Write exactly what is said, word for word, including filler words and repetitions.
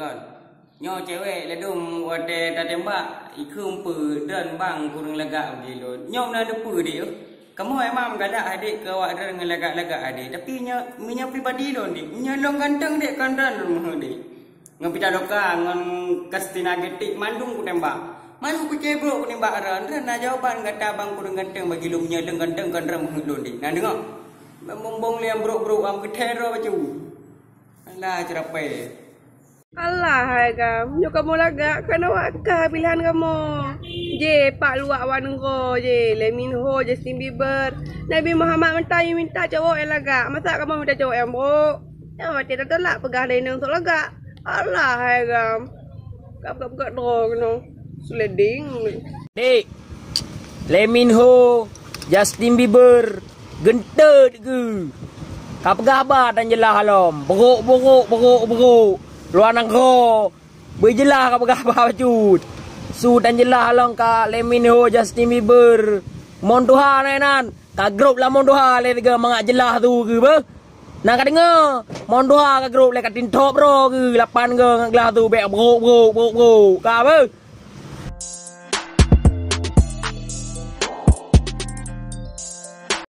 Kon. Nyoe cewek ladôm watèe tatembak, ikheun peue dan bang kureueng lagak bagi lôn. Nyoe na leupeu dek. Kamoe emang galak adek keu awak droe ngon lagak-lagak adek. Tapi nyoe, meunyoe pribadi lôn dek, meunyoe lôn ganteng dek, kon droe lôn meuheuet dek. Ngon Pita Loka, ngon Kastina Getik, mandum kutembak. Mandum kucebok kutembak droe. Droe na jawaban gata bang kureueng ganteng bagi lôn, meunyoe lôn ganteng kon droe meuheuet lôn dek. Na deungoe? Bang bombong lé nyang brok-brok, am geutero bacut. Alah, ceurapée. Alah hai gam, nyoe kamoe lagak, kan awak ka pilihan kamoe. Jeh, pak luwak awak nanggroe jeh, Lee Min Ho, Justin Bieber, Nabi Muhammad meutai minta cowok nyang lagak, masa kamoe minta cowok nyang brok? Nyang watèe tatulak peugah lé inong sok lagak. Alah hai gam. Gap-gap-gap droe keunoe. Sliding. Dek, Lee Min Ho, Justin Bieber, geunteut geuh. Ka peugah haba tan jeulaih lom. Brok, brok, brok, brok. Luwa nanggroe. Beujeulaih ka peugah haba bacut. Su tan jeulaih lom ka Lee Min Ho, Justin Bieber. Mon tuha na inan. Ka grup lam mon tuha lé tiga mangat jeulaih tu geuh beuh. Na ka deungoe, mon tuha ka grup lé ka tintop droe geuh lapan geuh ngat jeulaih tu bèk brok, brok, brok, brok. Ka beuh.